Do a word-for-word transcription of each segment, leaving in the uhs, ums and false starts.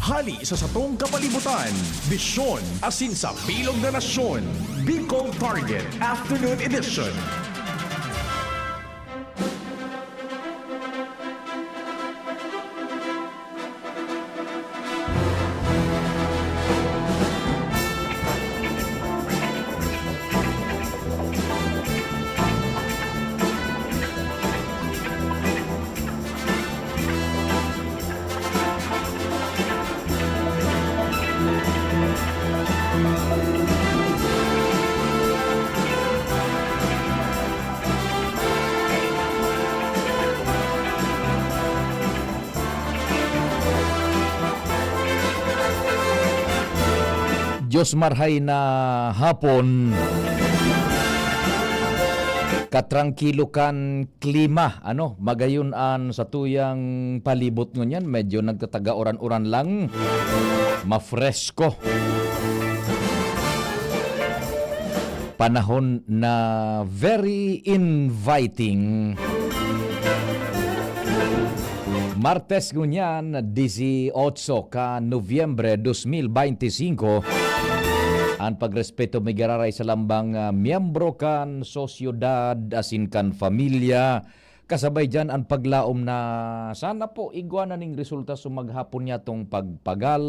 Hali sa satong kapalibutan, bisyon asin sa bilog na nasyon, Bicol Target Afternoon Edition. Diyos marhay na hapon. Katrangkilo kan klima, ano, magayon an satuyang palibot ngunyan, medyo nagtataga uran-uran lang, mafresko. Panahon na very inviting. Martes ngunyan, dieciocho ka Nobyembre dos mil beintisinko, an pagrespeto migararay sa lambang, ah, miyembro kan sosyedad asin kan pamilya. Kasabay diyan an paglaom na sana po igwa na ning resulta sa maghapon niyatong pagpagal,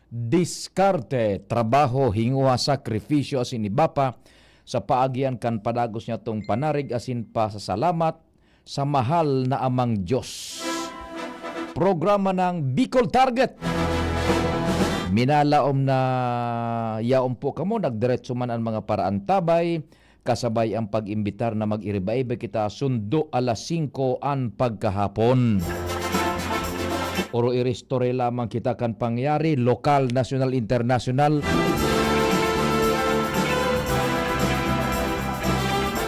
diskarte, trabaho, hingowa, sakripisyo asin iba pa sa paagian kan padagos niyatong panarig asin pasasalamat sa mahal na Amang Diyos. Programa ng Bicol Target. Minalaom na yaon po kamo, nagdiretso man an mga paraantabay, kasabay ang pag-imbitar na mag-iriba-iba kita sundo alas singko an pagkahapon. Oro iristorya lamang kita kan pangyayari, lokal, nasyonal, internasyonal.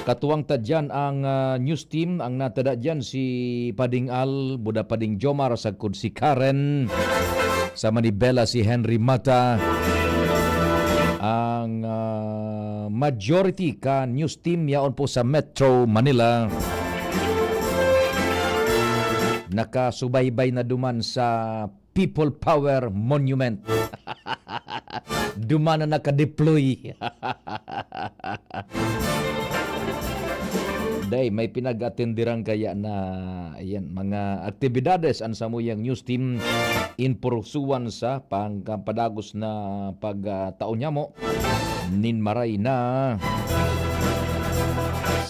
Katuwang ta diyan ang, ah, news team, ang natada diyan si Pading Al, Buda Pading Jomar, sagkod si Karen. Sa Manibela, si Henry Mata. Ang, ah, majority ka news team yaon po sa Metro Manila. Nakasubaybay na duman sa People Power Monument. Duman na naka-deploy. Day, may pinag-atendiran kaya na, ayan, mga aktibidades an samuyang news team, inpurusuan sa pangkapadagos na pagtaon niya mo nin maray na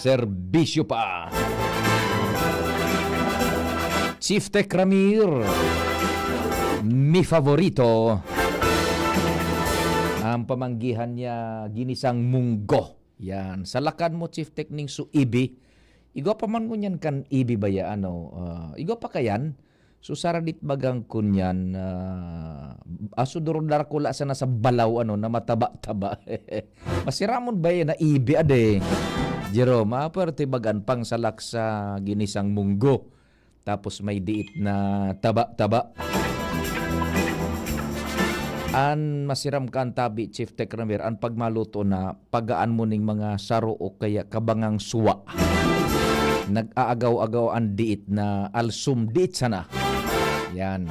serbisyo pa. Chief Tech Ramir, mi favorito. Ang pamanggihan niya, ginisang munggo. Yan. Salakan mo, Chief Tech, ning su ibi. Igwa pa man ngunyan kan ibi baya, ano, ah, igwa pa kayan? So, saradit bagang kunyan, ah, aso duro darakula sana sa balaw, ano, na mataba-taba. Masiramon ba yan na ibi, ade? Jerome, ah, pwerte bagan pang salak sa ginisang munggo. Tapos may diit na taba-taba. An masiram kan tabi, Chief Tech Ramir, an pagmaluto na pagaan mo ning mga saro o kaya kabangang suwa. Nag-aagaw-agaw an diit na alsum, diit sana. Yan.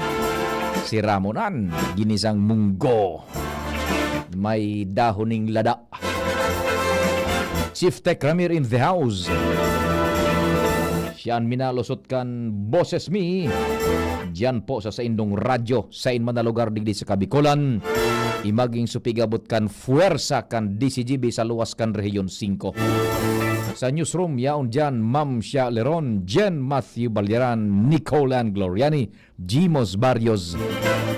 Siramonan, ginisang munggo. May dahon ning lada. Chief Tech Ramir in the house. Siya an minalusot kan Boses Mi. Diyan po sa saindong radyo, sain man na lugar digdi sa Kabikolan. Imaging supigabot kan fuersa kan D C G B sa luwas kan Rehiyon singko. Sa newsroom, yaon diyan, Ma'am Shia Leron, Jen Matthew Balyaran, Nicole Ann Gloriani, Jimos Barrios.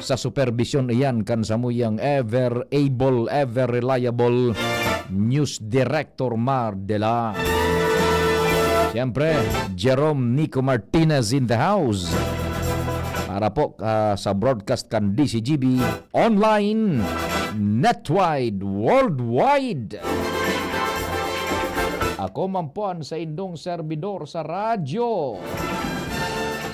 Sa superbisyon iyan kan samuyang ever able, ever reliable news director Mar Dela. Siyempre, Jerome Nico Martinez in the house. Para po, ah, sa broadcast kan D C G B, online, netwide, worldwide. Ako man po an saindong serbidor sa radyo,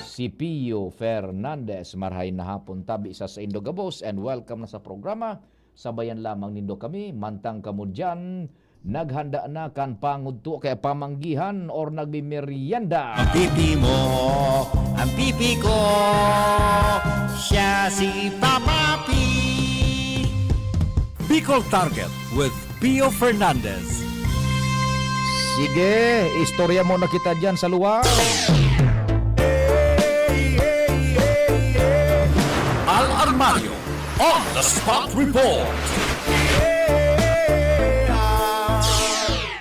si Pio Fernandez. Marhay na hapon tabi sa saindo gabos and welcome na sa programa. Sabayan lamang nindo kami, mantang kamo diyan, naghanda na kan pangudto kaya pamanggihan or nagmimerienda. Ang pipi mo, Ang pipi ko, siya si Papa P. Bicol Target with Pio Fernandez. Sige, istorya mo na kita dyan sa luwa. Al Armario on the spot report.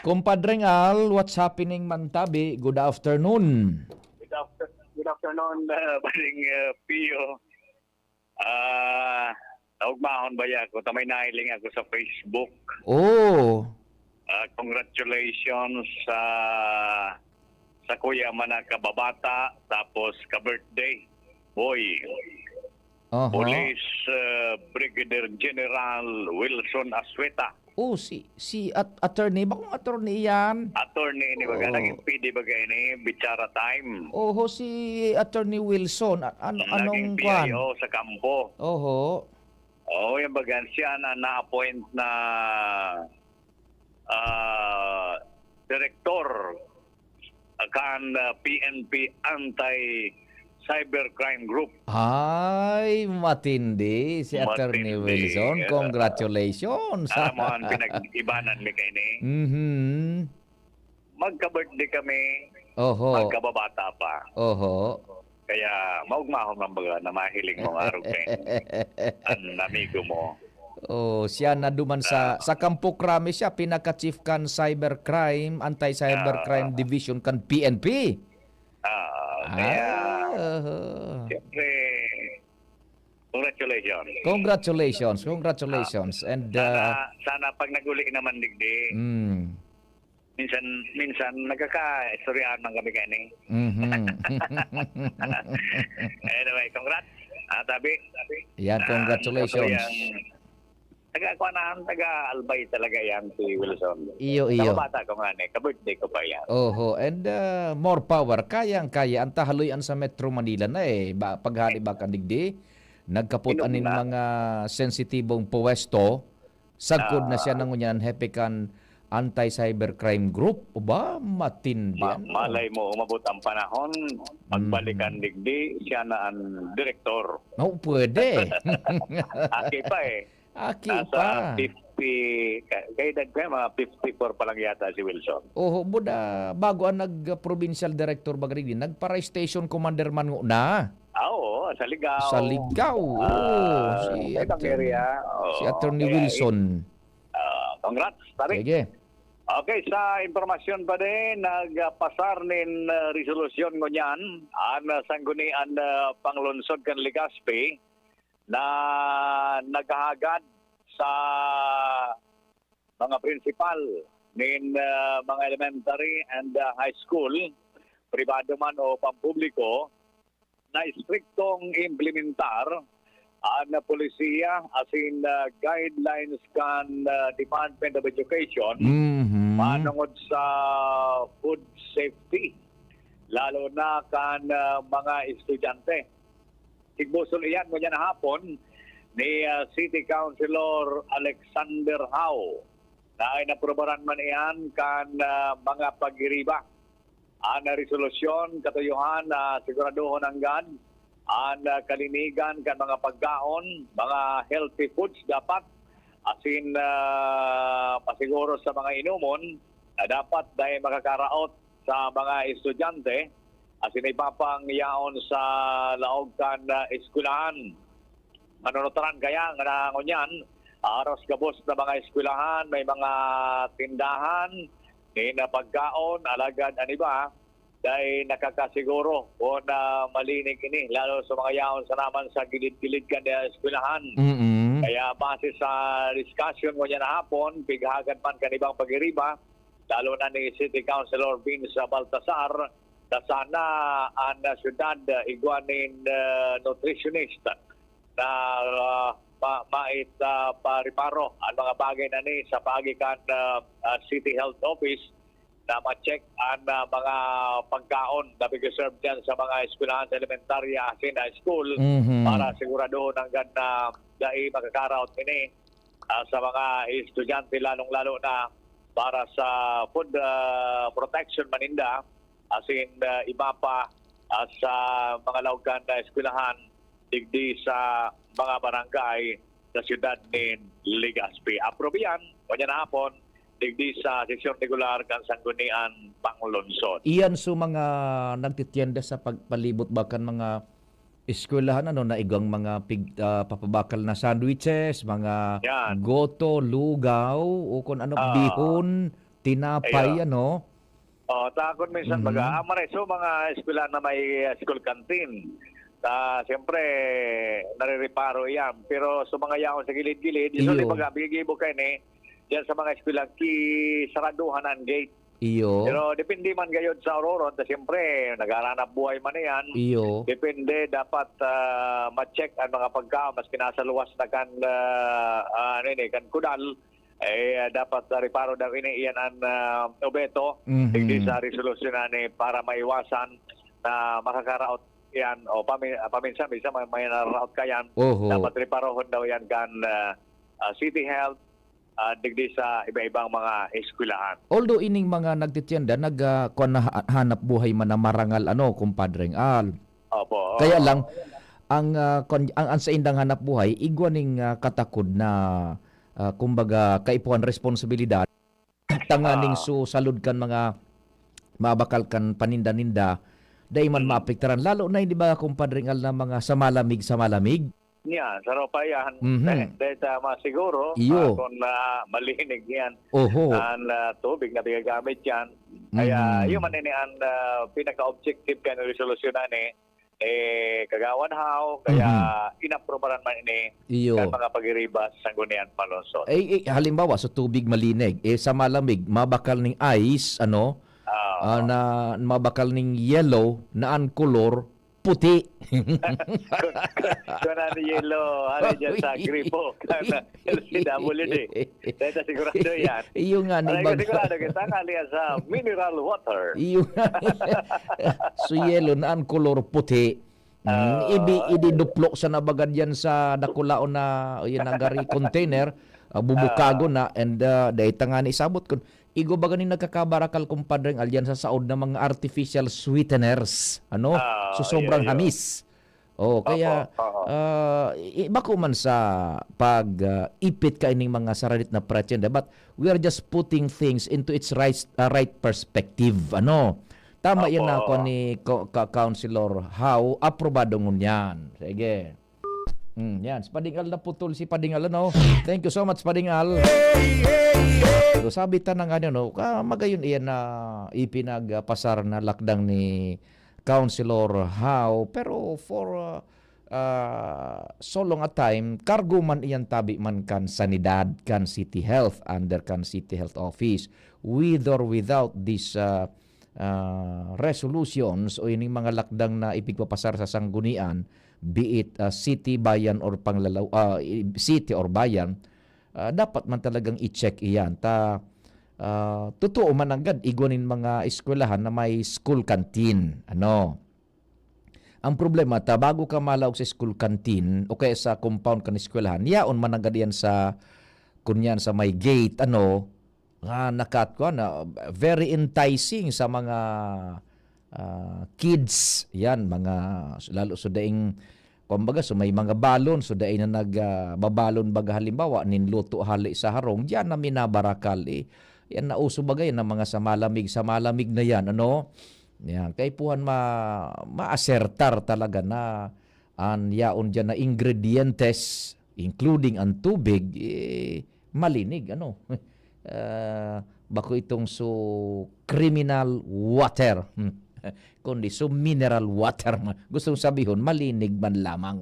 Kumpadreng Al, what's happening man tabi? Good afternoon. Good after-, good afternoon, uh, Paring, uh, Pio. Ah, naugmahon baya ako, ta may nahiling ako sa Facebook. Oh. Ah, congratulations sa, sa kuya man na kababata, tapos ka-birthday boy. Oho. Police, uh, Brigadier General Wilson Asueta. Oh, si, si at-, attorney. Bakong attorney yan? Attorney ini baga, Oo. naging P D baga ini, Bichara Time. Oho, si Attorney Wilson. A-, ano, Naging anong kwan? P I O sa kampo. Oho. Oo, yan baga, siya na na-appoint na, ah, direktor kan, ah, P N P Anti-Cybercrime Group. Ay, matindi si Attorney Matindi. Wilson. Congratulations. Alam mo, ang pinag-ibanan mi kaini. Mhm. Magka-birthday kami, Oho. magkababata pa. Oho. Kaya maugmahon man baga na mahiling mo nga arog kaini an amigo mo. Oh, siya na duman sa, Ah. sa Kampo Krami siya, pinaka-chief kan cybercrime, anti-cybercrime Ah. division kan P N P. Ah, Ah, kaya, oho. siyempre, congratulations. Congratulations, congratulations. Ah, And, sana, uh, sana pag nag-uli naman digdi, mm. minsan, minsan nagkakaistoryahan man kami kaini. Mhm. Anyway, congrats. Ah, tabi. Yan, Ah, congratulations. Ito yung taga-Kuanahan, taga-Albay talaga yan si Wilson. Iyo, iyo. Kababata ko nga ni, ka-birthday ko pa yan. Oho, and, ah, more power. Kayang-kaya. Ang tahaloy an sa Metro Manila na eh. Ba, paghali ba kan digdi? Nagkapot Inom aning na. mga sensitibong puwesto. Sagkod na siya Ah. na ngunyan, hepe kan anti-cybercrime group. Ba, matindi Ma-, yan, oh. malay mo, umabot ang panahon, pagbalikan Mm. digdi, siya na ang direktor. Oh, pwede. Aki pa eh. Aki Nasa pa. fifty, ka-, kay dag-, kay mga fifty-four pa lang yata si Wilson. Oho, buda, bago ang nag-provincial director ba, Grady? Nagpara-station commander man na. Ah, oo, sa Ligao. Sa Ligao, oo. Ah, Si sa ibang Attorney, area. Oo, si Attorney kaya, Wilson. Ah, congrats, pare. Sige. Okay, sa impormasyon pa din, nagpasar nin, ah, resolusyon ngunyan an, ah, Sanggunian, ah, Panglungsod kan Legazpi na naghahagad sa mga prinsipal nin, ah, mga elementary and, ah, high school, pribado man o pampubliko, na estriktong implementar an polisiya asin, ah, guidelines kan, ah, Department of Education Mhm. manongod sa food safety, lalo na kan, ah, mga estudyante. Tigbusol iyan ngunyan na hapon ni, ah, City Councilor Alexander Hao na inaprubaran man iyan kan, ah, mga pagiriba. An resolusyon, katuyohan na siguradohon nanggad an, ah, kalinigan kan mga pagkaon, mga healthy foods dapat, asin, ah, pasiguro sa mga inomon na dapat dai makakaraot sa mga estudyante, asin iba pang yaon sa laog kan, ah, eskwelahan. Manunutaran kaya nga na ngunyan, aros gabos na mga eskwelahan, may mga tindahan, nin pagkaon, alagad an iba, dai nakakasiguro kun, ah, malinig ini, lalo sa mga yaon sa naman sa gilid-gilid kan, ah, eskwelahan. Mm. Kaya base sa discussion ngunyan na hapon, pighagad man kan ibang pagiriba, lalo na ni City Councilor Vince Baltasar, na sana an, ah, syudad, ah, igwa nin, ah, nutritionist na, ah, ma-, mait, ah, pariparo an mga bagay na ni sa paagi kan, ah, ah, City Health Office na ma-check an, ah, mga pagkaon na pig-serve diyan sa mga eskwelahan sa elementarya asin high school Mhm. para siguradohon nanggad na dai makakaraot ini, ah, sa mga estudyante, lalong-lalo na para sa food, ah, protection maninda, asin, ah, iba pa, ah, sa mga laog kan eskwelahan digdi sa mga barangay sa siyudad nin Legazpi. Aprobe iyan, unya na hapon, digdi sa sesyon regular kan Sangguniang Panglungsod. Iyan so mga nagtitienda sa pagpalibot ba kan mga eskwelahan, ano, na igwang mga pig-, ah, papabakal na sandwiches, mga Yan. goto, lugaw, o kung ano, Ah. bihon, tinapay, Ayun. ano? Oh, takot minsan Mm. baga. Ah, maray, so, mga eskwelahan na may, ah, school canteen. Ah, siyempre, narireparo iyan. Pero sa mga yaon sa gilid-gilid, usually Iyo. baga, gigibo kaini diyan sa mga eskwelahan, ki-, saraduhan ang gate. Iyo. Pero depende man gayod sa ororon, ta siyempre, naghahanap buhay man iyan. Iyo. Depende, dapat, ah, ma-check ang mga pagkaon, maski nasa luwas na kan, ah, ah, ano ini, kan kudal, eh, dapat, ah, reparo daw ini, iyan ang, ah, obeto, Mhm. digdi sa resolusyon na ni para maiwasan na makakaraot iyan o pami-, ah, paminsan-minsan may, may nararaot ka iyan. Oho. Dapat reparohon daw iyan kan, ah, ah, City Health, ah, digdi sa iba-ibang mga eskwelahan. Although ining mga nagtitienda, nag, ah, kuwan na ha-, hanap buhay man na marangal, ano, Kumpadreng Al. Opo, Kaya oo. lang, ang, ah, kon-, ang, ang saindang hanap buhay, igwa ning, ah, katakod na, ah, kumbaga, kaipuhan responsibilidad, tanganing Ah. susalod kan mga mabakal kan paninda-ninda, dai man Mm. maapektaran. Lalo na, hindi ba, Kumpadreng Al, na mga sa malamig, sa malamig? Yan, sa ropa yan. Mhm. Dahil, dahil sa masiguro, Iyo. ah, kung, ah, malinig yan, Oho. ang, ah, tubig na ginagamit yan. Kaya, Mhm. yun man ini ang, ah, pinaka-objective kan resolusyon na ni, eh, Kagawad Hao, kaya Mhm. inaprobaran man ini Iyo. kan mga pagiriba sa Sangguniang Panglungsod. Eh, eh, halimbawa, sa tubig malinig, eh, sa malamig, mabakal ning ice, ano, Ah. ah, na mabakal ning yellow, na ang kolor, puti. Kung, kung ano yellow, ano dyan sa gripo, kan L C W D. Dahil sa sigurado yan. Iyo nga, ni Aray, baga. Sigurado kita, kali yan sa mineral water. Iyo nga. So, yellow na ang kolor puti. Mm, Ah. idi, ididuplok sa nabagad yan sa dakulaon na, yan ang gari container, ah, bubukagon Ah. na, and, ah, dahil tanga ni isabot kun, Igwa baga nin nagkakabarakal, Kumpadreng Al, yan sa saod na mga artificial sweeteners, ano? Ah, So, sobrang iyo, iyo. hamis. Oh, kaya, Opo, oo. ah, i-, bako man sa pag, ah, ipit kaining mga saradit na pretsyenda, but we are just putting things into its right, ah, right perspective, ano? Tama yan Opo, na ako oo. ni Co-, Ka-, Councilor Hao, aprobado ngunyan. Sige. Hmm, yan. Si Pading Al naputol, si Pading Al, ano? Thank you so much, Pading Al. So, sabi ta na nga, no, ka-, magayon iyan na ipinagpasar na lakdang ni Councilor Hao, pero for, uh, uh, so long a time, kargo man iyan tabi man kan sanidad, kan City Health, under kan City Health Office. With or without this, uh, ah, resolutions o ining mga lakdang na ipigpapasar sa sanggunian, be it, ah, city, bayan, or panglalaw-, ah, i-, city or bayan, ah, dapat man talagang i-check iyan. Ta, ah, totoo man nanggad, igwa nin mga eskwelahan na may school canteen. Ano? Ang problema, ta bago ka malaog sa school canteen o kaya sa compound kan eskwelahan, yaon man nanggad iyan sa, kunyan, sa may gate, ano, nga nakat-, kuwan, ah, very enticing sa mga, ah, kids. Yan, mga, lalo sa daing, kumbaga, so may mga balon, so daing na nag, ah, babalon, baga, halimbawa, nin luto hali sa harong, diyan na minabarakal, eh. Yan, nauso baga yan, ang mga sa malamig, sa malamig na yan, ano? Yan, kaipuhan ma-, maasertar talaga na an yaon diyan na ingredientes, including ang tubig, eh, malinig, ano? Ah, bako itong so criminal water, hmm, kundi so mineral water man. Gustong sabihon, malinig man lamang.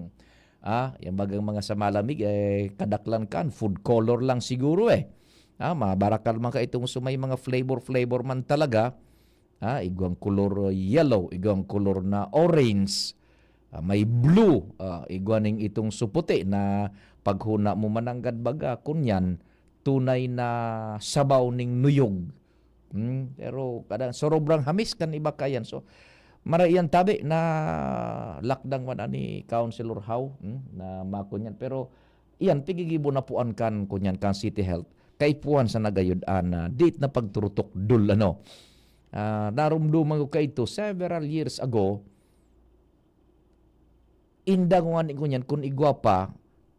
Ah, yung bagang mga sa malamig, eh, kadaklan kan, food color lang siguro, eh. Ah, mabarakal man ka itong so may mga flavor-flavor man talaga. Ah, igwang kolor yellow, igwang kolor na orange, ah, may blue, ah, igwa ning itong suputi na paghuna mo mananggad baga, kunyan, tunay na sabaw ning nuyog. Hmm, pero kada, sobrang hamis kan iba kayan. So, mara iyan tabi na lakdang man ani Councilor Hao, hmm, na makunyan. Pero iyan, pigigibo na puan kan, kunyan, kan City Health. Kaipuhan sa nagayod an, ah, date na pagturutok dul, ano. Ah, narumduman ko kaito several years ago, Inda ko ngani ngunyan, kun igwa pa,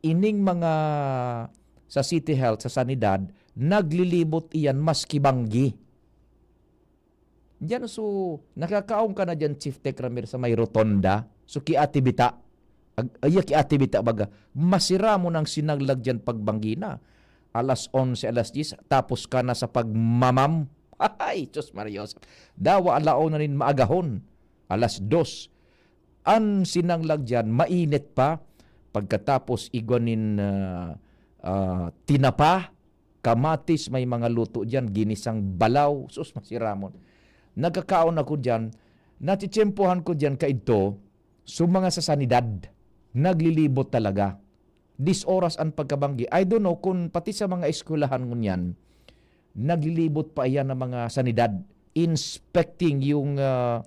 ining mga sa City Health, sa Sanidad, naglilibot iyan maski banggi. Diyan, so, nakakaon ka na diyan, Chief Tech Ramir, sa may rotonda. So, ki Ate Bita. Ag-, ay, ki Ate Bita, baga. Masira mo nang sinaglag diyan pagbanggi na. Alas onse, alas diyes, tapos ka na sa pagmamam. Ay, Diyos Maria Joseph. Dawa alaon na nin maagahon. Alas dos. An sinanglag diyan, mainit pa. Pagkatapos, igwa nin, ah, ah, tinapa, kamatis, may mga luto diyan, ginisang balaw. Sus, masiramon. Nagkakaon ako diyan. Natitiyempohan ko diyan kaidto, so mga sa sanidad, naglilibot talaga. Dis oras an pagkabanggi. I don't know kung pati sa mga eskwelahan ngunyan, naglilibot pa iyan ng mga sanidad, inspecting yung, ah,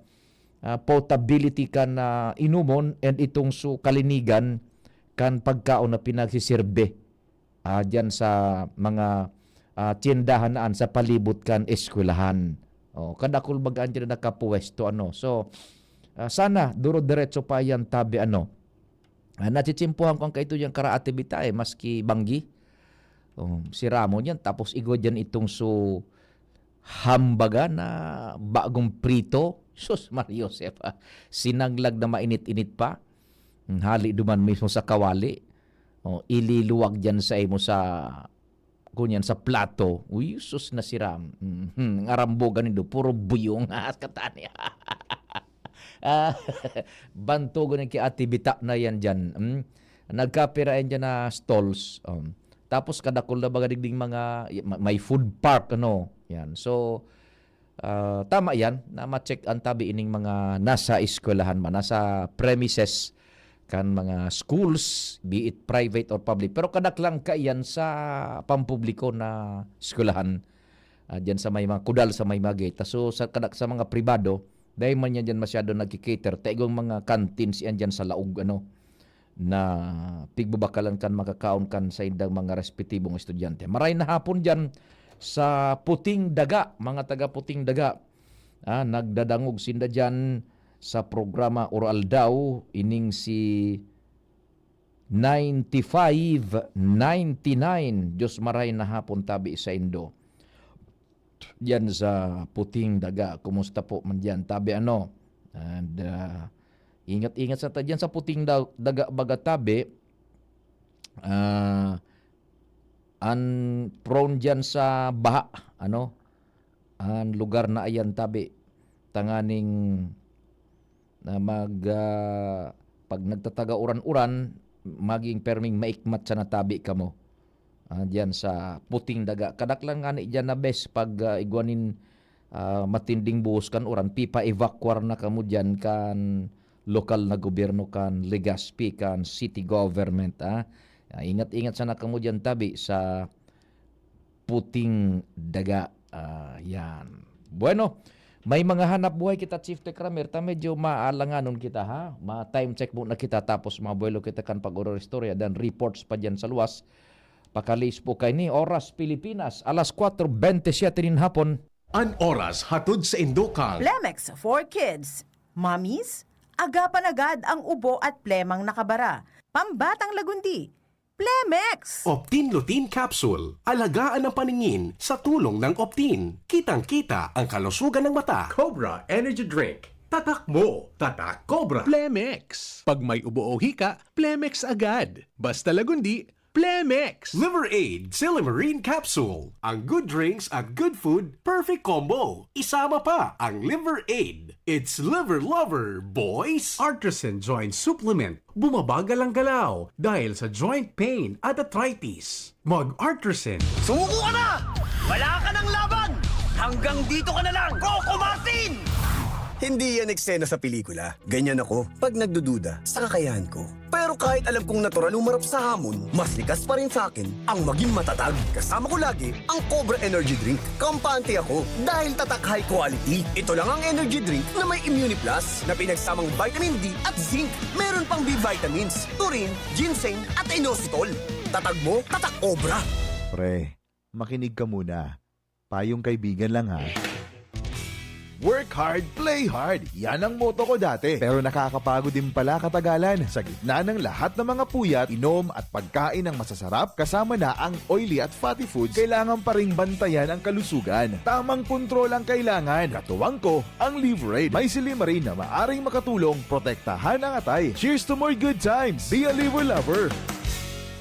ah, potability kan, ah, inumon and itong su-, kalinigan kan pagkaon na pinagsisirbe, ah, diyan sa mga, ah, tiyendahan naan sa palibot kan eskwelahan. Oh, kadakul baga an diyan nakapuwesto, ano. So, ah, sana duro-diretso pa yan, tabi, ano. Ah, natsitsimpuhan ko ang kaito yang kara Ate Bita, eh, maski banggi. Oh, si Ramon yan, tapos igwa dyan itong su-, hambaga na bagong prito. Sus, Maria Joseph, ah. Sinanglag na mainit-init pa. Hmm, hali duman mismo sa kawali. Oh, ililuwag dyan sa imo sa, kunyan, sa plato. Uy, sus, nasiram. Mhm, ang arambogan nindo, puro buyong. Katani. Ah, bantogon ni ki Ate Bita na yan dyan. Hmm? Nagkapira yan dyan na stalls. Um, tapos kadakul na baga digding mga, may food park, ano. Yan. So, ah, tama yan, na ma-check ang tabi ining mga nasa eskwelahan man, nasa premises kan mga schools, be it private or public. Pero kadaklan kaiyan sa pampubliko na eskwelahan, ah, diyan sa may mga kudal, sa may mga gate. So, sa kadak-, sa mga pribado, dahil man yan diyan masyado nagki-cater, taigong mga canteens yan diyan sa laog, ano, na pigbabakalan kan makakaon kan sa indang mga respetibong estudyante. Maray na hapon diyan sa Puting Daga, mga taga Puting Daga. Ah, nagdadangog sinda diyan sa programa Oro Aldaw, ining si ninety-five ninety-nine. Diyos maray na hapon tabi saindo. Diyan sa Puting Daga, kumusta po man diyan? Tabi ano? And, ah, ingat-ingat sa ta-, diyan sa Puting Da-, Daga baga tabi, ah, an prone diyan sa baha, ano? An lugar na ayan tabi, tanganing na mag, ah, pag nagtataga uran-uran, maging perming maikmat sa natabi kamo. Ah, diyan sa Puting Daga. Kadaklan ngani diyan na bes pag, ah, igwa nin, ah, matinding buhos kan uran, pipa-evacuar na kamo diyan kan lokal na gobyerno, kan Legazpi, kan city government, ah. Ah, ingat-ingat sana kamo diyan tabi sa Puting Daga. Ah, yan. Bueno, may mga hanap buhay kita, Chief Tech Ramir, ta medyo maalanganon kita, ha? Ma-time check muna kita, tapos mabuelo kita kan pag-oror istorya, dan reports pa diyan sa luwas. Pakalis po kay ni Oras Pilipinas, alas kwatro bente siyete nin hapon. An oras hatod sa Indokang. Plemex for Kids. Mommies, agapan agad ang ubo at plemang nakabara. Pambatang lagundi. Plemex! Optin Lutein Capsule. Alagaan ang paningin sa tulong ng Optin. Kitang-kita ang kalusugan ng mata. Cobra Energy Drink. Tatak mo, tatak Cobra. Plemex. Pag may ubo o hika, Plemex agad. Basta lagundi, Plemex. Liver Aid Silymarin Capsule. Ang good drinks at good food, perfect combo. Isama pa ang Liver Aid. It's Liver Lover, boys! Artisan Joint Supplement. Bumabagal ang galaw dahil sa joint pain at arthritis. Mag-Artisan. Sumuko ka na! Wala ka ng laban! Hanggang dito ka na lang, Coco Martin! Hindi yan eksena sa pelikula. Ganyan ako pag nagdududa sa kakayahan ko. Pero kahit alam kong natural humarap sa hamon, mas likas pa rin sa akin ang maging matatag. Kasama ko lagi ang Cobra Energy Drink. Kampante ako dahil tatak high quality. Ito lang ang energy drink na may Immuniplus na pinagsamang vitamin D at zinc. Meron pang B vitamins, taurine, ginseng at inositol. Tatag mo, tatak Cobra! Pre, makinig ka muna. Payong kaibigan lang ha. Work hard, play hard. Yan ang motto ko dati. Pero nakakapagod din pala katagalan. Sa gitna ng lahat ng mga puyat, inom at pagkain ng masasarap, kasama na ang oily at fatty foods, kailangan pa ring bantayan ang kalusugan. Tamang kontrol ang kailangan. Katuwang ko, ang Liverade. May silymarin na maaring makatulong protektahan ang atay. Cheers to more good times! Be a Liver Lover!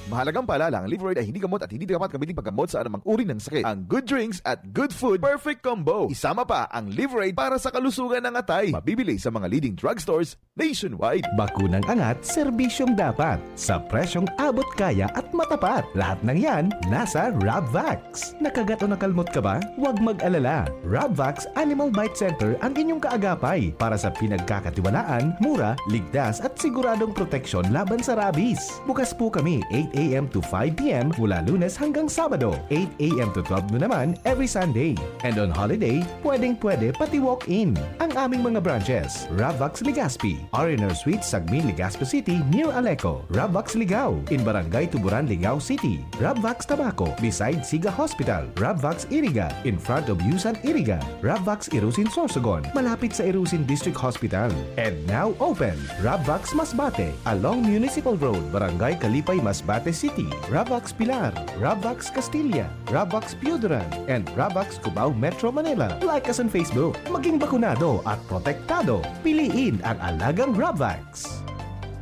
Mahalagang paalala, ang Liverade ay hindi gamot at hindi dapat gamitin paggamot sa anumang uri ng sakit. Ang good drinks at good food, perfect combo. Isama pa ang Liverade para sa kalusugan ng atay. Mabibili sa mga leading drugstores nationwide. Bakunang angat, serbisyong dapat. Sa presyong abot kaya at matapat. Lahat ng yan, nasa Rabvax. Nakagat o nakalmot ka ba? Huwag mag-alala. Rabvax Animal Bite Center ang inyong kaagapay para sa pinagkakatiwalaan, mura, ligtas at siguradong proteksyon laban sa rabies. Bukas po kami eight a m to five p m mula Lunes hanggang Sabado, eight a m to twelve noon naman every Sunday. And on holiday, pwedeng-pwede pati walk-in. Ang aming mga branches, Rabvax Legazpi, R and R Suite, Sagmin, Legazpi City, near Aleco, Rabvax Ligao, in Barangay Tuburan, Ligao City, Rabvax Tabaco, beside Siga Hospital, Rabvax Iriga, in front of Yusan Iriga, Rabvax Irusin Sorsogon, malapit sa Irusin District Hospital. And now open, Rabvax Masbate, along Municipal Road, Barangay Kalipay, Masbate City, Rabvax Pilar, Rabvax Castilla, Rabvax Piuduran, and Rabvax Cubao, Metro Manila. Like us on Facebook. Maging bakunado at protektado. Piliin ang alagang Rabvax.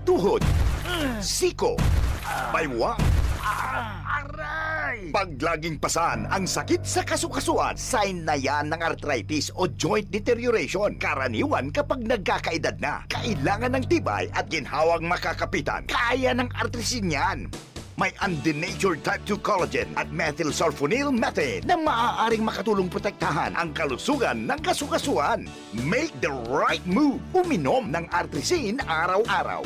Tuhod, siko, baywa, aray! Pag laging pasan ang sakit sa kasukasuan, sign na yan ng arthritis o joint deterioration. Karaniwan kapag nagkakaedad na, kailangan ng tibay at ginhawang makakapitan. Kaya ng Artrisin yan. May undenatured type two collagen at methylsulfonyl methane na maaaring makatulong protektahan ang kalusugan ng kasukasuan. Make the right move. Uminom ng Artrisin araw-araw.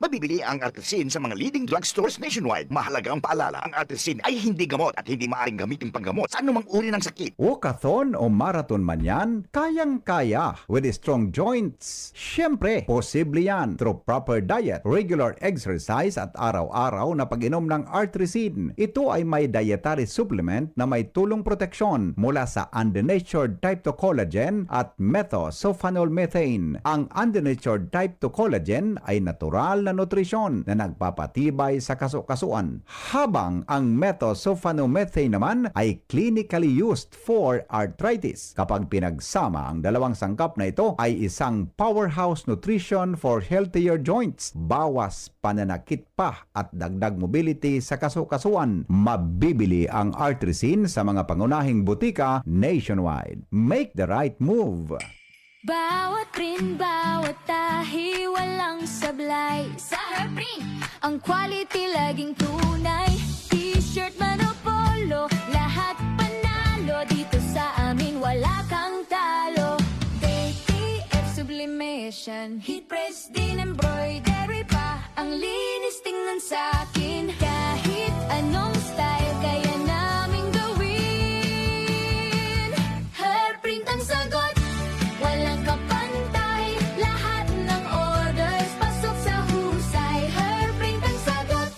Mabibili ang Artrisin sa mga leading drugstores nationwide. Mahalagang paalala, ang Artrisin ay hindi gamot at hindi maaaring gamitin panggamot sa anumang uri ng sakit. Walkathon o marathon man yan, kayang-kaya with strong joints. Siyempre, posible yan through proper diet, regular exercise at araw-araw na pag-inom ng Artrisin. Ito ay may dietary supplement na may tulong proteksyon mula sa undenatured type two collagen at methosulfonol methane. Ang undenatured type two collagen ay natural na nutrisyon na nagpapatibay sa kasukasuan, habang ang methosulfonomethane naman ay clinically used for arthritis. Kapag pinagsama, ang dalawang sangkap na ito ay isang powerhouse nutrition for healthier joints, bawas pananakit pa at dagdag mobility sa kasukasuan. Mabibili ang Artrisin sa mga pangunahing butika nationwide. Make the right move! Bawat print, bawat tahi, walang sablay. Sa Herprin, ang quality laging tunay. T-shirt man o polo, lahat panalo. Dito sa amin, wala kang talo. D T F Sublimation, Heat Press, din embroidery pa. Ang linis tingnan sa akin. Kahit anong style, kaya naming gawin. Herprint ang sagot, walang kapantay. Lahat ng orders, pasok sa husay. Herprint ang sagot,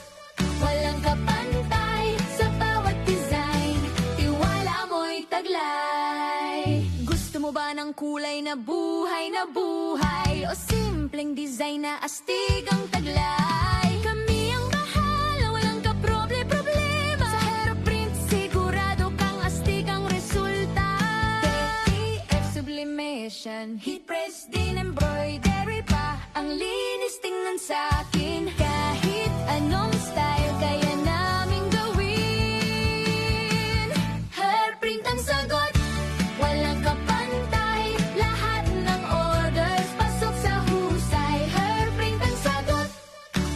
walang kapantay. Sa bawat design, tiwala mo'y taglay. Gusto mo ba ng kulay na buhay na buhay? O simpleng design na astig ang taglay? Kami ang bahala, walang kaproble-problema. Sa Herprint, sigurado kang astig ang resulta. D T F Sublimation, Heat Press, din embroidery pa. Ang linis tingnan sa akin. Kahit anong style, kaya naming gawin. Herprint ang sagot, walang kapantay. Lahat ng orders, pasok sa husay. Herprint ang sagot,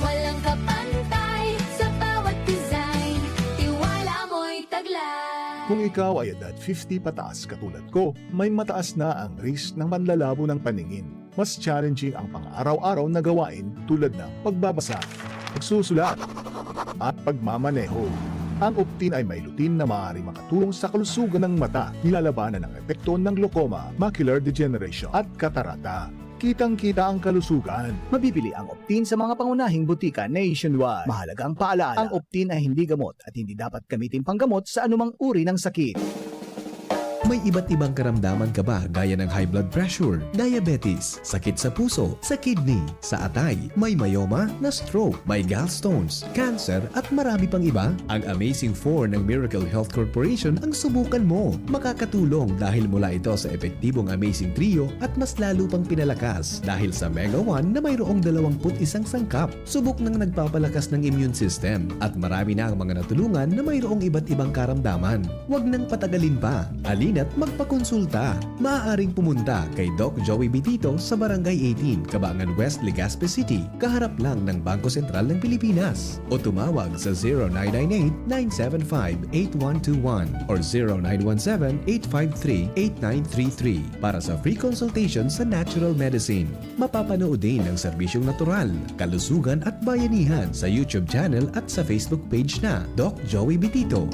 walang kapantay. Sa bawat design, tiwala mo'y taglay. Kung ikaw ay edad fifty pataas katulad ko, may mataas na ang risk ng panlalabo ng paningin. Mas challenging ang pang-araw-araw na gawain tulad ng pagbabasa, pagsusulat, at pagmamaneho. Ang Optin ay may lutein na maaaring makatulong sa kalusugan ng mata, nilalabanan ang epekto ng glaucoma, macular degeneration, at katarata. Kitang-kita ang kalusugan. Mabibili ang Optin sa mga pangunahing butika nationwide. Mahalagang paalala, ang Optin ay hindi gamot at hindi dapat gamitin panggamot sa anumang uri ng sakit. May iba't ibang karamdaman ka ba, gaya ng high blood pressure, diabetes, sakit sa puso, sa kidney, sa atay, may myoma, na-stroke, may gallstones, cancer, at marami pang iba? Ang Amazing Four ng Miracle Health Corporation ang subukan mo. Makakatulong dahil mula ito sa epektibong Amazing Trio at mas lalo pang pinalakas dahil sa Mega One na mayroong dalawang put isang sangkap. Subok nang nagpapalakas ng immune system at marami na ang mga natulungan na mayroong iba't ibang karamdaman. Huwag nang patagalin pa. Halina't magpakonsulta. Maaaring pumunta kay Doc Joey Bitito sa Barangay eighteen, Cabangan West, Legazpi City, kaharap lang ng Bangko Sentral ng Pilipinas. O tumawag sa zero nine nine eight, nine seven five, eight one two one or zero nine one seven, eight five three, eight nine three three para sa free consultation sa natural medicine. Mapapanood din ang serbisyong natural, kalusugan at bayanihan sa YouTube channel at sa Facebook page na Doc Joey Bitito.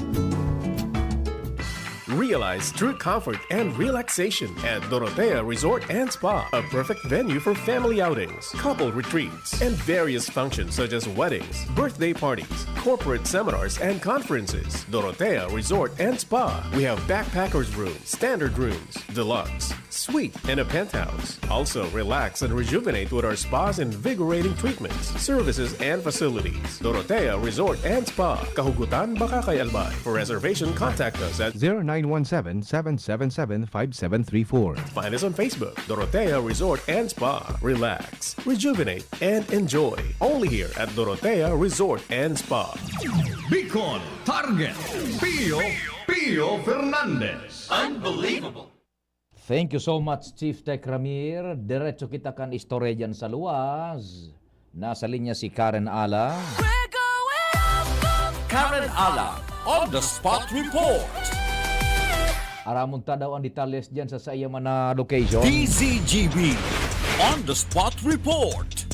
Realize true comfort and relaxation at Dorotea Resort and Spa, a perfect venue for family outings, couple retreats, and various functions such as weddings, birthday parties, corporate seminars, and conferences. Dorotea Resort and Spa. We have backpackers room, standard rooms, deluxe, suite, and a penthouse. Also, relax and rejuvenate with our spa's invigorating treatments, services, and facilities. Dorotea Resort and Spa, Kahugutan, Bacacay, Albay. For reservation, contact us at zero nine one seven, seven seven seven, five seven three four. Find us on Facebook, Dorotea Resort and Spa. Relax, rejuvenate, and enjoy. Only here at Dorotea Resort and Spa. Bicol Target, Pio Pio Fernandez. Unbelievable. Thank you so much, Chief Tech Ramir. Diretso kita kan istorya dyan sa luwas. Nasa linya si Karen Ala. Karen Ala, on the spot report. Aramon ta daw ang detalles dyan sa saiya man na location. D Z G B, on the spot report.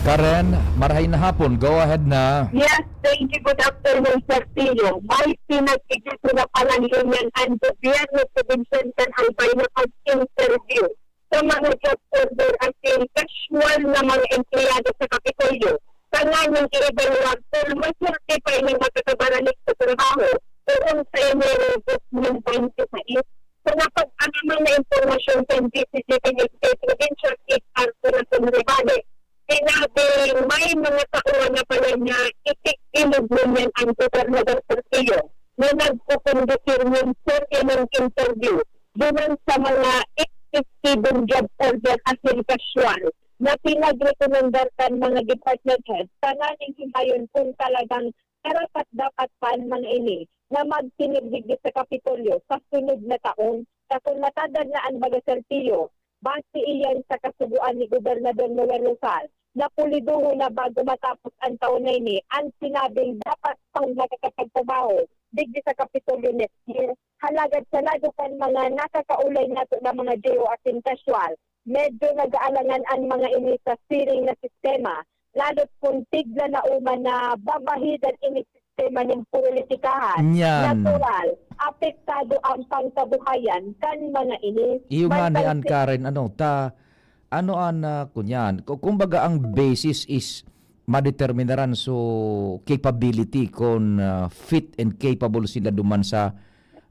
Karen, marahay na hapon. Go ahead na. Yes, thank you. Good afternoon, Sir Pio. May pinag-igit na pananglinan ang gobyerno probinsyal kan Albay na pag-interview sa mga job order asin casual na mga empleyado sa Kapitolyo tanganing i-evaluar kung ma-certify na makakabaralik sa trabaho poon sa Enero dos mil bente sais. Sa napag-araman na impormasyon kan D C G P Provincial Chief Arthur Rason Rivales, sinabing may mga tauhan na pala na itig-ilog ngunyan ang Gobernador Portillo na nagkukondusir nin serye ng interview duman sa mga epektibong job order asin casual na pinagrekomendar kan mga department head tanganing himayon kung talagang karapat-dapat pa an mga ini na magtinir digdi sa Kapitolyo sa sunod na taon. Sa kun matadad na an baga sertiyo, base iyan sa kasugoan ni Gobernador Noel Rosal na pulidohon na bago matapos an taon na ini an sinabing dapat pang makakapagtrabaho digdi sa Kapitolyo next year. Halagad sa lado kan mga nakakaulay nato na mga J O asin casual, medyo nag-aalangan an mga ini sa siring na sistema, lalo't kun tigla na uman na babahidan ini sistema nin politikahan. Natural, apektado ang pangkabuhayan kan mga ini. Iyo nga ni an Karen, ano, ta, ano an, uh, kunyan, kumbaga ang basis is madeterminaran so capability kon uh, fit and capable sila duman sa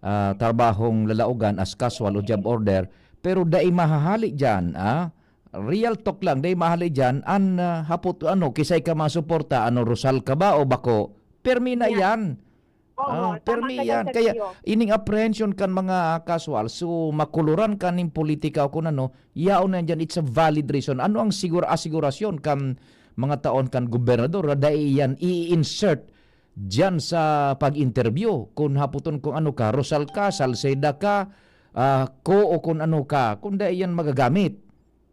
uh, trabahong lalaogan as casual o job order, pero dai mahahali diyan, ah, real talk lang, dai mahali diyan an uh, hapot ano, kisay ka masuporta, ano, Rosal ka ba o bako? Permi na yan. Oo, ah, permi yan. Kaya ining apprehension kan mga casual, so makuluran kaning politika o kung ano, yaon na dyan, it's a valid reason. Ano ang siguro asigurasyon kan mga taon kan gobernador na dai yan i-insert diyan sa pag-interview. Kung haputon kung ano ka, Rosal ka, Salceda ka, uh, ko o kung ano ka, kung dai yan magagamit.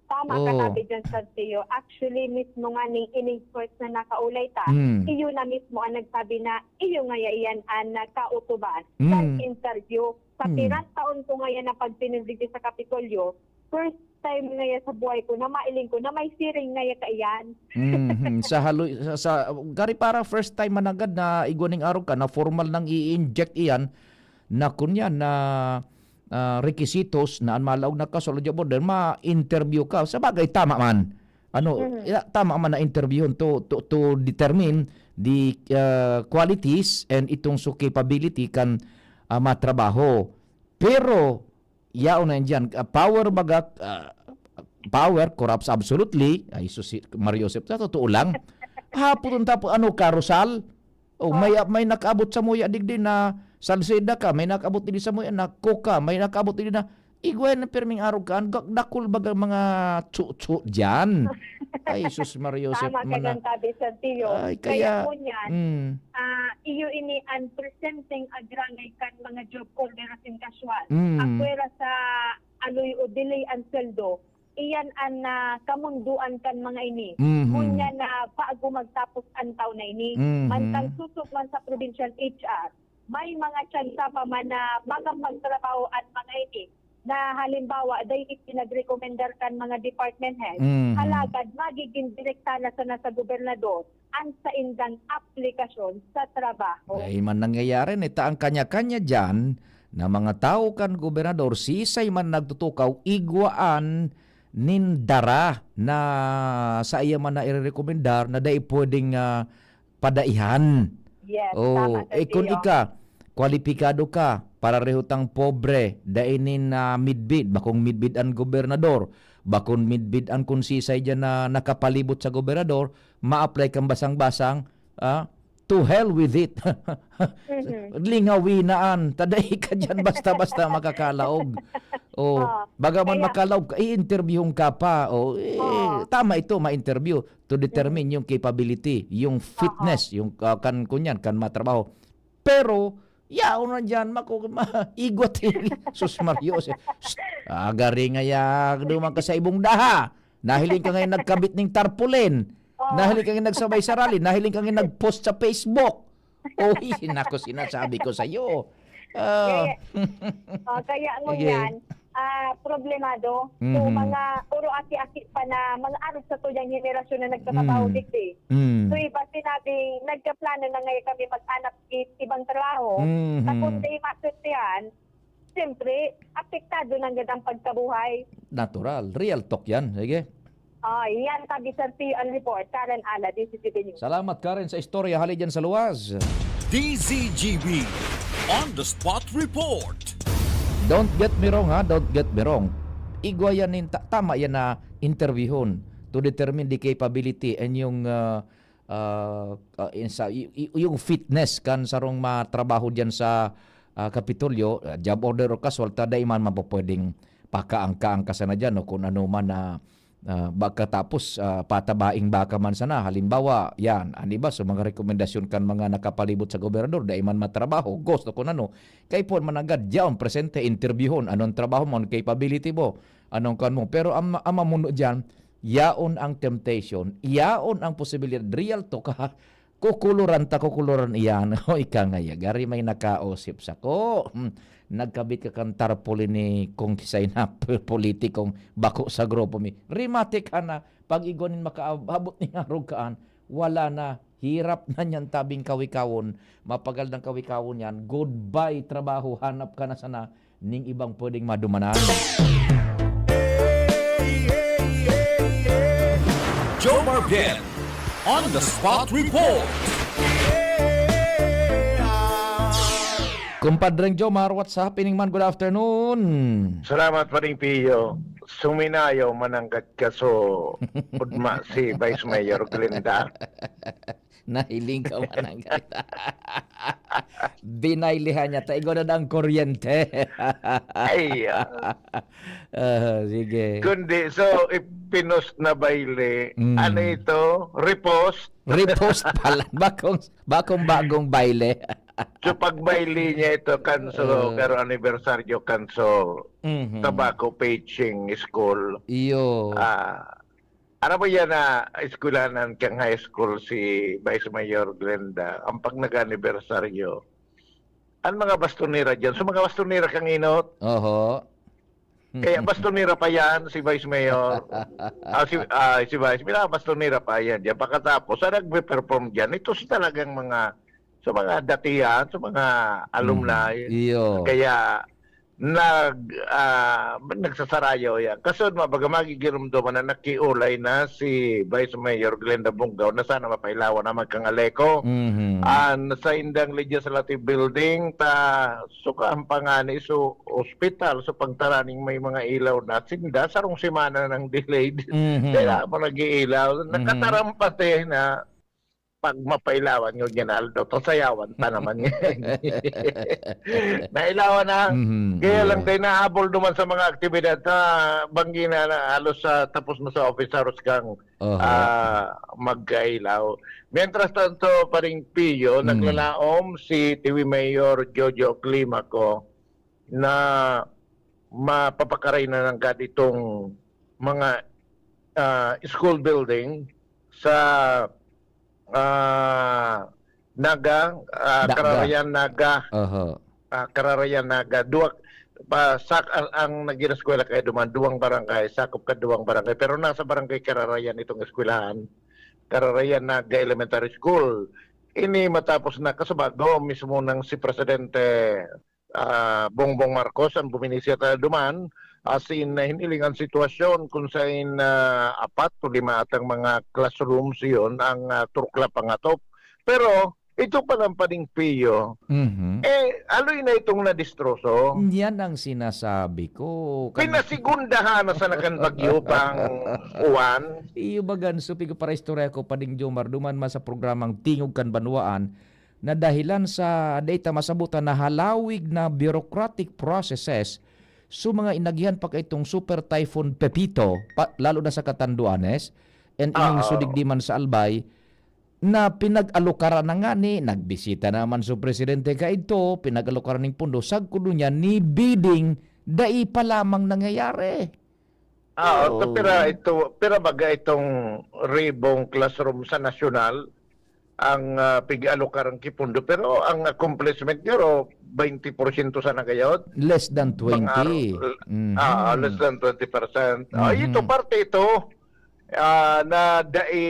Tama oh. Ka sabi dyan, Sir Theo. Actually, mismo nga ning ining first na nakaulay ta, mm. Iyo na mismo ang nagsabi na iyo nga iyan ang nakautuban mm. Sa interview. Sa mm. Pirang taon ko ngayon na pagtinindig sa Kapitolyo, first time ngaya sa buhay ko na mailing ko na may siring ngaya kaiyan. Mm-hmm. Sa haloy, sa, sa, gari para first time managad na igwaning araw ka na formal nang i-inject iyan na kunyan na uh, requisitos na an malaog na kasal o job order, ma-interview ka. Sa bagay, tama man. Ano, mm-hmm. Tama man na interviewon to, to, to determine the uh, qualities and itong so capability kan uh, matrabaho. Pero, yaon na yan dyan. Ah, power baga, ah, power corrupts absolutely. Ay, sus, si Mario Joseph, sa totoo lang. Hapon tapos, ano, karusal? Oh, may, may nakaabot sa muya digdi na Salceda ka, may nakaabot digdi sa muya na Coca, may nakaabot digdi na igwa na pirming arog ka, ang dakul baga mga tsu-tsu dyan. Ay, sus, Mario Joseph, Tama ka man na. Ng tabi, Sir Tio. Ay, Kaya kaya, po niyan, mm. ah, iyo ini ang presenting agrangay kan mga job order asin casual. Mm. Akwera sa aloy o delay ang sweldo, iyan an, ah, kamundoan kan mga ini. Mhm. Ngunyan na bago magtapos an taon na ini. Mhm. Mantang susog man sa provincial H R, may mga tsansa pa man na makapagtrabaho an mga ini na halimbawa, dai ipinagrekomendar kan mga department head. Mhm. Alagad magiging direkta na sana sa gobernador an saindang aplikasyon sa trabaho. Dai man nangyayari, nita ang kanya-kanya diyan na mga tawo kan gobernador, sisay man nagtutukaw, igwaan nin dara na saiya man na irerekomendar na dai pwedeng, ah, padaihan. Yes, Oh, tama, Sir eh, kung Tio. ika, kwalipikado ka, pareho tang pobre, dai nin, ah, midbid, bakong midbid an gobernador, bakong midbid an kung sisay diyan na nakapalibot sa gobernador, ma-apply kang basang-basang, ah, to hell with it. Mhm. Lingawi na an, ta dai ka diyan basta-basta makakalaog. Oh, Oo. baga man Kaya makalaog ka, i-interviewon ka pa. Oh, eh, Oo. tama ito, ma-interview to determine Mhm. yung capability, yung Oo. fitness, yung, ah, kan, kunyan, kan matrabaho. Pero, yaon na diyan, mako-, ma-, igwat, eh. Sus Mario, si-, Shh! Agari nga ya, duman ka sa ibong daha. Nahiling ka ngayon nagkabit ning tarpaulin. Oo. Nahiling ka ngayon nagsabay sa rally. Nahiling ka ngayon nag-post sa Facebook. Uy, nako, sinasabi ko sa'yo. Ah. Kaya, oh, kaya Sige. ngunyan, ah, problemado. So, Mhm. mga puro aki-aki pa na mga arog sa tuyang henerasyon na nagtatrabaho Mm. digdi. Mm. So, iba sinabing nagkaplano na ngayon kami maghanap i-, ibang trabaho. Mhm. Sa kundi maswerte yan, siyempre, apektado na agad ang pagkabuhay. Natural. Real talk yan. Sige. Ah, yan, tabi Sir P ang report. Karen Ala, D Z G B News. Salamat, Karen, sa istorya hali dyan sa luwas. D Z G B On the Spot Report. Don't get me wrong, ha? Don't get me wrong. Igwa yan nin ta-, tama yan na interviewon to determine the capability and yung, ah, ah, ah, in sa, y-, y-, yung fitness kan sarong matrabaho diyan sa, ah, Kapitolyo, ah, job order o casual, ta dai man mapupwedeng pakaangka-angka sana diyan o kung ano man na, ah, pagkatapos, ah, patabaing baka man sana. Halimbawa, yan, an iba sa mga rekomendasyon kan mga nakapalibot sa gobernador, dai man matrabaho, ghost o kung ano. Kay puwan man agad, yaon, presente, interviewon, anong trabaho mo, anong capability mo, anong kan mo. Pero ang, ang mamuno diyan, yaon ang temptation, yaon ang posibilidad, real to ka, kukuloran ta, kukuloran iyan. O, ika nga, ya, gari may nakaosip sako. Hmm, nagkabit ka kan tarpaulin ni kung kisay na p-, politikong bako sa grupo mi. Rimate ka na, pag igwa nin makaabot ning arog kaan, wala na, hirap na niyan tabing kawikawon, mapagal ng kawikawon yan, goodbye trabaho, hanap ka na sana ning ibang pwedeng madumanan. Jomar Bien on the Spot Report. Kumpadreng Jomar, what's happening man? Good afternoon. Salamat, Paring Pio. Suminayaw mananggad ka, so, udma si Vice Mayor Glenda. Nahiling ka man ang ganda. Binaylihan niya, ta igwa na ang kuryente. Ay, ah. Ah, sige. Kundi, so, ipinost na bayle. Mm. Ano ito? Repost? Repost pala. Bakong, bakong bagong bayle. So, pag bayle niya ito, kanso, Ah. pero anibersaryo, kanso, Mhm. Tobacco Patching School. Iyo. Ah, Ano ba yan na eskwelanan kang high school si Vice Mayor Glenda, ang pag nag-anibersaryo? Ang mga bastonera dyan. So, mga bastonera kang inot. Oho. Kaya bastonera pa yan, si Vice Mayor. Ah, si, ah, si Vice, may mga bastonera pa yan dyan. Pagkatapos, sa nagpe-perform dyan, ito si talagang mga, sa mga datihan, sa mga alumni. Mm. Iyo. Kaya, nag, ah, nagsasarayaw yan. Kasunod, baga magigiromdoman na nakiulay na si Vice Mayor Glenda Bungao na sana mapailawan naman kan Aleco. Mhm. An saindang legislative building, ta sukahan pa ngani so ospital, so pagtaraning may mga ilaw na sinda, sarong semana nang delayed. Mhm. Kaya pa nag-iilaw. Mhm. Nakataram pati na pag mapailawan ngunyan na aldaw, pasayawan pa naman yan. Nailawan na. Mhm, Kaya lang yeah. tayo nahabol naman sa mga aktibidad na banggi na, na halos, ah, tapos na sa office hours kang, Aha. ah, magkailaw. Mientras tanto, Paring Pio, Hmm. naglalaom si Tiwi Mayor Jojo Climaco na mapapakaray na nanggad itong mga, ah, school building sa, ah, Naga, ah, Naga. Kararayan Naga. Oho. Ah, Kararayan Naga. Duwa, pa, sa, ang, ang nag-ireskwela kay duman, duwang barangay, sakop ka duwang barangay. Pero nasa barangay Kararayan itong eskwelahan. Kararayan Naga Elementary School. Ini matapos na kasubago mismo ng si Presidente, ah, Bongbong Marcos ang buminisita duman, asin hiniling an sitwasyon kun sain, ah, apat o lima atang mga classrooms iyon ang, ah, turukla pangatop. Pero ito palang Paring Pio, Mhm. eh, haloy na itong nadistroso. Yan ang sinasabi ko. Kan- Pinasigundahan na sana kan bagyo pang uwan. Iyo bagan, so, pigo para istorya ko, Paring Jomar, duman man sa programang Tingog kan Banwaan, na dahilan sa dai ta masabot na halawig na bureaucratic processes, so mga inagihan pa kaitong Super Typhoon Pepito, pa, lalo na sa Catanduanes, and ining Oo. sudigdi man sa Albay, na pinag-alokaran na ngani, nagbisita naman so presidente kaidto, pinag-alokaran ning pondo, sagkod niya ni bidding, dai pa lamang nangyayari. Ah, Oo. to pira ito, pira baga itong ribong classroom sa nasyonal ang, ah, pig-alokaran ki pondo, pero ang accomplishment nyo, twenty porsyento sana gayod. Less than Mga twenty. Mhm. ah, less than twenty percent. Ah, Mhm. ito, parte ito, ah, na dai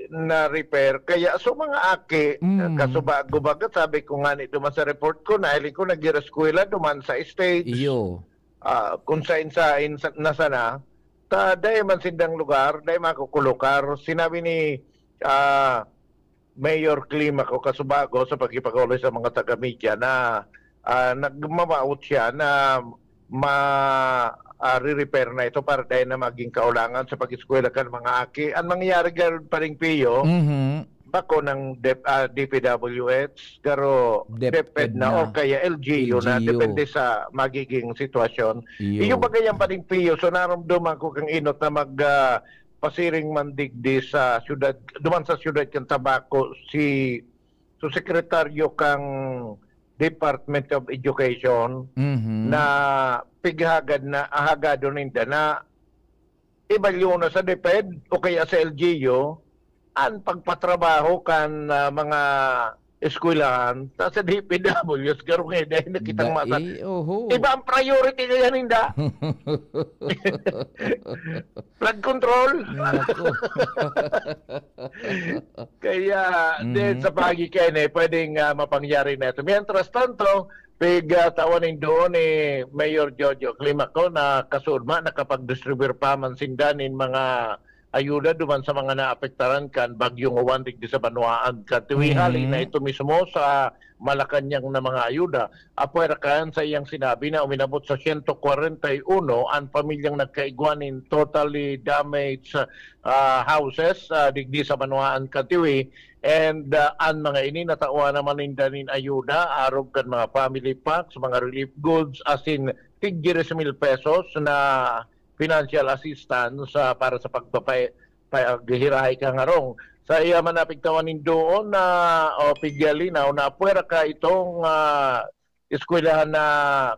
na repair. Kaya, so, mga aki, Mm. kasubago baga, sabi ko nga ni duman sa report ko, nahiling ko nag-ireskwela duman sa stage. Iyo. Ah, kung sain-sain sa, na sana, ta dai man sindang lugar, dai makukulukar. Sinabi ni, ah, Mayor Climaco kasubago sa pakipag-uloy sa mga taga-media na, ah, nagmamaot siya na ma-, ah, re-repair na ito para dai na maging kaulangan sa pag-eskwela kan mga aki. Ang mangyayari, Paring Pio, Mhm. bako ng dep-, ah, D P W H, garo DepEd DepEd na na. o kaya L G U na, L G U. depende sa magiging sitwasyon. Iyo. Iyo ba kayang Paring Pio? So, naromdoman ko kang inot na mag, ah, pasiring man digdi sa syudad, duman sa syudad kan Tabaco, si, so, sekretaryo kang Department of Education Mhm. na pighagad na, ahagado ninda na ibalyo na sa DepEd o kaya sa L G U an pagpatrabaho kan, ah, mga eskwelahan ta sa D P W H, garo nga dai na kitang Dai, masa-, oho. iba ang priority kaya ninda. Flood control. Nako. Kaya, din Mhm. sa pagi kaya na, pwedeng, ah, mapangyari na ito. Mientras tanto, pig, ah, tawan nin doon ni Mayor Jojo Climaco na kasulma, nakapag-distribute pa man sinda nin mga ayuda duman sa mga naapektaran kan Bagyong Juan digdi sa banwaan kan Tiwi. Mhm. Hali na ito mismo sa Malacañang na mga ayuda. Apwera kan sa iyang sinabi na uminabot sa sento kwarenta y uno an pamilyang nagkaigwa nin totally damaged, ah, houses, ah, digdi sa banwaan kan Tiwi. And, ah, an mga ini natawan naman ninda nin ayuda, arog kan mga family packs, mga relief goods, asin tig diyes mil pesos na financial assistance, ah, para sa pagpapay-, paghirahay kan harong. Sa iya man napigtawan nin doon na, o pigyali na, o napwera ka itong, ah, eskwelahan na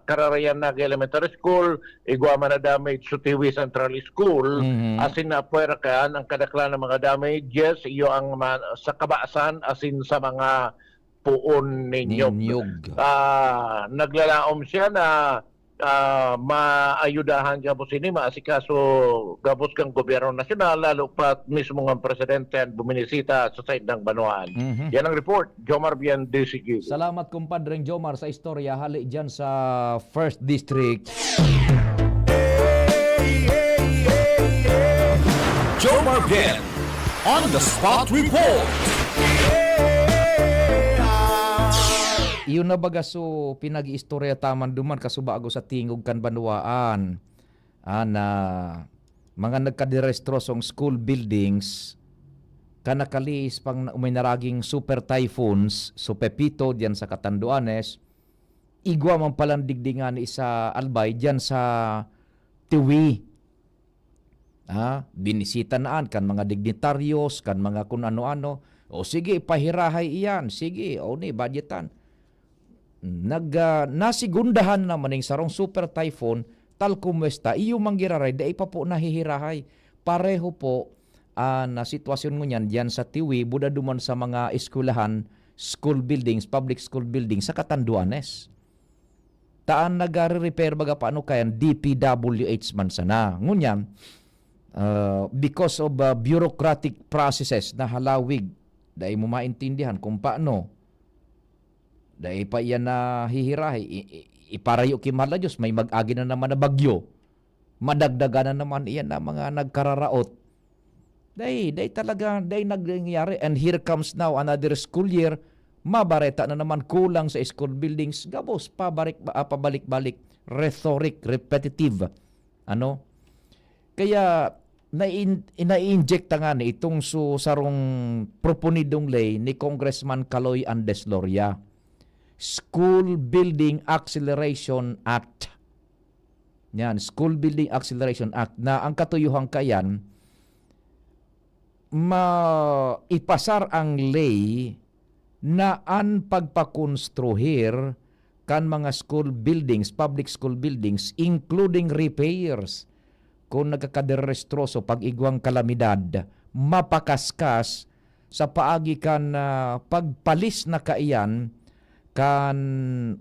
Kararayan Naga Elementary School, igwa man na damage sa Tiwi Central School, Mhm. asin napwera ka ang kadaklan ng mga damages, iyo ang ma-, sa kabasan, asin sa mga poon nin nyog. Nin nyog. Ah, naglalaom siya na, ah, maayudahan gabos ini, maasikaso gabos kan gobyerno nasyonal, lalo pa mismo nga presidente an buminisita sa saindang banwaan. Mhm. Yan ang report, Jomar Bien de Siquio. Salamat, kumpadreng Jomar, sa istorya hali dyan sa First District. Jomar Bien on the spot report. Iyo na baga so pinag-iistorya ta man duman kasubago sa tingog kan banwaan. Ah, na mga nagkaderestrosong school buildings, kan nakalihis pang uminaraging super typhoons, so Pepito diyan sa Catanduanes, igwa man palan digdi ngani sa Albay diyan sa Tiwi. Ah, binisita na an kan mga dignitaryos, kan mga kun ano-ano. O sige, ipahirahay iyan. Sige, o ni, budgetan. Nag, ah, nasegundahan naman ning sarong super typhoon, tal kumuesta, iyo man giraray, dai pa po nahihirahay. Pareho po, ah, na sitwasyon ngunyan diyan sa Tiwi, buda duman sa mga eskwelahan, school buildings, public school buildings sa Catanduanes. Ta an nagare-repair baga paano kayan, D P W H man sana. Ngunyan, ah, because of, ah, bureaucratic processes na halawig, dai mo maintindihan kung paano. Dai pa iyan nahihirahay. I, i, iparayo ki mahal na Diyos, may mag-agi na naman na bagyo. Madagdagan na naman iyan na mga nagkararaot. Dai, dai talaga, dai nangyayari. And here comes now another school year, mabareta na naman kulang sa school buildings. Gabos, pabalik, ah, pabalik-balik, rhetoric, repetitive. Ano? Kaya, nai-, nai-inject ta ngani itong su-, sarong proponidong ley ni Congressman Kaloy Andesloria. School Building Acceleration Act. Yan, School Building Acceleration Act, na ang katuyohan kayan, ma-, ipasar ang ley na an pagpakonstruhir kan mga school buildings, public school buildings, including repairs, kun nagkakaderestroso, pag-igwang kalamidad, mapakaskas sa paagi kan, ah, pagpalis na kaiyan kan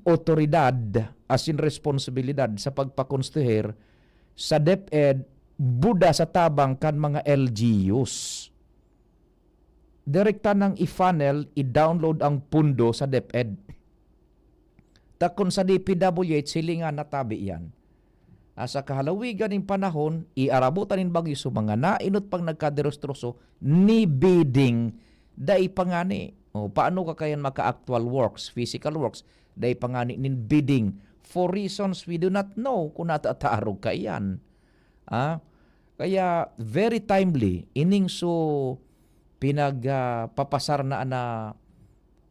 otoridad asin responsibilidad sa pagpakonstruhir sa DepEd buda sa tabang kan mga L G Us. Direkta nang i-funnel, i-download ang pundo sa DepEd. Ta kun sa D P W H, hilingan na tabi iyan. Asa kahalawigan nin panahon, iarabutan nin bagyo so mga nainot pang nagkaderestroso, ni bidding, dai pa ngani. O, paano ka kayan maka-actual works, physical works, dai pa ngani nin bidding? For reasons we do not know kung natatarog kaiyan. Ah, kaya very timely ining so pinag, ah, papasar na, na,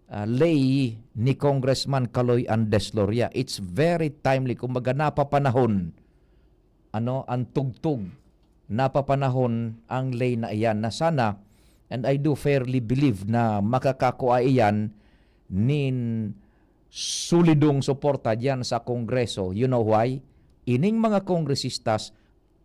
ah, ley ni Congressman Kaloy Andesloria. It's very timely, kumbaga napapanahon, ano, ang tugtog, napapanahon ang ley na iyan na sana, and I do fairly believe na makakakua iyan nin solidong suporta diyan sa Kongreso. You know why? Ining mga kongresistas,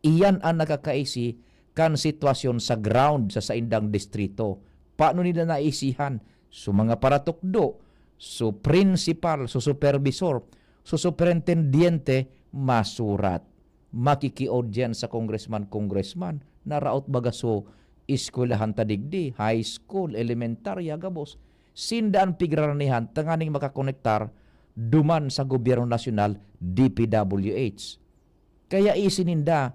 iyan an nakakaisi kan sitwasyon sa ground sa saindang distrito. Paano nila naisihan? So mga paratukdo, so principal, so supervisor, so superintendiente, masurat. Makiki-audience sa congressman, congressman, naraot baga so eskwelahan ta digdi, high school, elementarya, gabos. Sinda an pigraranihan tanganing makakonektar duman sa gobyerno nasyonal, D P W H. Kaya isi ninda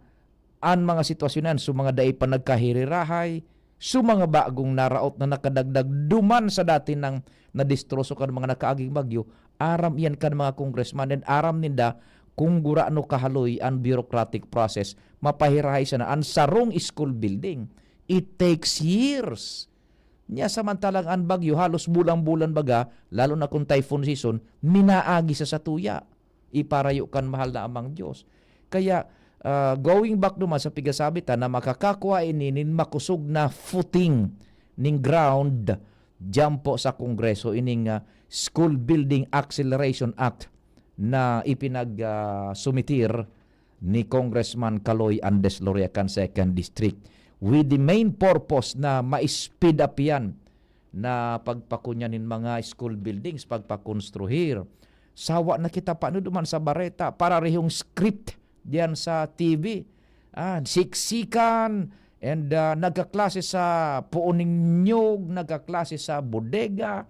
an mga sitwasyon na yan, so mga dai pa nagkahirirahay, so mga bagong naraot na nakadagdag duman sa dati nang nadistroso kan mga nakaaging bagyo, aram iyan kan mga congressman, and aram ninda kung gurano kahaloy an bureaucratic process, mapahirahay sana an sarong school building. It takes years. Nya samantalang an bagyo halos bulan-bulan baga, lalo na kung typhoon season, minaagi sa satuya. Iparayo kan mahal na Amang Diyos. Kaya, ah, going back naman sa pigasabi ta na makakakua ini nin makosog na footing ning ground diyan po sa Kongreso, ining, ah, School Building Acceleration Act na ipinag, ah, sumitir ni Congressman Kaloy Andes Loria kan Second District. With the main purpose na ma-speed up yan na pagpakunyan nin mga school buildings, pagpakonstruhir. Sawa na kita pano duman sa bareta, pararehong script diyan sa T V. Ah, siksikan, and, ah, nagkaklase sa puon nin nyog, nagkaklase sa bodega,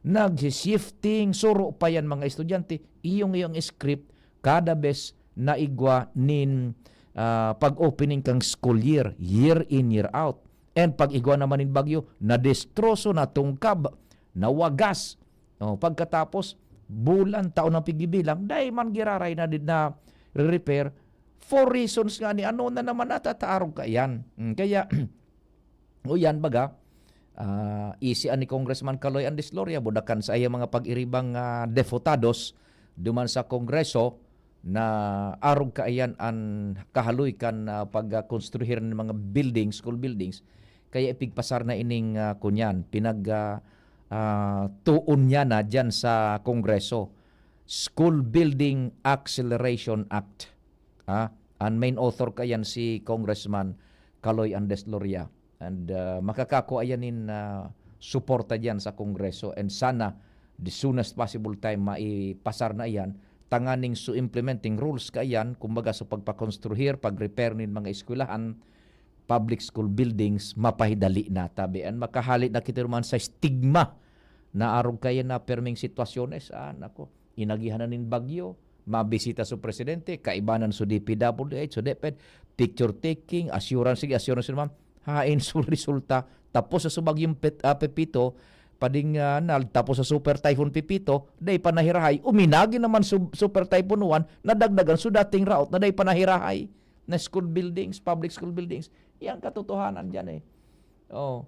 nagsi-shifting, suro pa yan mga estudyante. Iyong-iyong script, kada bes na igwa nin, ah, pag-opening kang school year, year in, year out. And pag igwa naman nin bagyo, nadestroso, natungkab, nawagas. Oh, pagkatapos, bulan, taon ang pigbibilang, dai man giraray na, na repair for reasons nga ni ano na naman natataarog ka yan. Mm, kaya, o yan, baga, ah, isi an ni Congressman Kaloy an Disloria, budakan sa iya mga pag-iribang, ah, deputados duman sa Kongreso, na arog kaiyan an kahaloy kan, ah, pagkonstruhir nin mga buildings, school buildings, kaya ipigpasar na ining, ah, kunyan, pinag, ah, ah, tuon niya na diyan sa Kongreso, School Building Acceleration Act. Ah, an main author kaiyan si Congressman Kaloy Andes Loria. And, ah, makakakua yan nin, ah, suporta diyan sa Kongreso. And sana, the soonest possible time, maipasar na iyan, tanganing so implementing rules kaiyan, kumbaga, so pagpakonstruhir, pag-repair nin mga eskwelahan, public school buildings, mapahidali na, tabi. And makahali na kita naman sa stigma na arog kaiyan na perming sitwasyones. Ah, nako, inagihan na nin bagyo, mabisita so presidente, kaibanan so D P W H, so DepEd, picture taking, assurance, sige, assurance naman. Hain so resulta, tapos sa subagyong pet-, ah, Pepito, pading, ah, nal, tapos sa Super Typhoon Pepito, dai pa nahirahay, uminagi naman su-, Super Typhoon Juan, nadagdagan so dating raot na dai pa nahirahay na school buildings, public school buildings. Yan katotohanan dyan eh. Oh.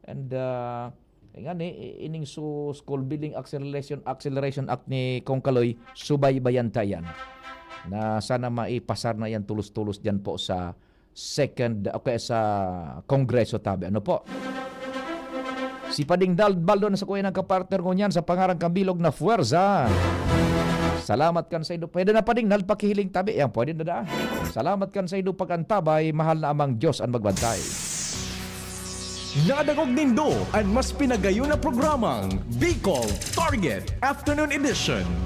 And, ah, nga ni, ining su-, School Building Acceleration, Acceleration Act ni Kong Kaloy, subaybayan ta yan. Na sana maipasar na yan tulos-tulos dyan po sa second, okay, sa Kongreso tabi. Ano po? Si Pading Dal Baldo na sa kuya ng kapartner ko niyan sa pangarang kabilog na fuerza. Salamat kan sa indo. Pwede na, Pading Dal, pakihiling tabi. Yan, pwede na daan. Salamat kan sa indo pag-antabay, mahal na Amang Diyos ang magbantay. Nadangog nindo an mas pinagayon na programang Bicol Target Afternoon Edition.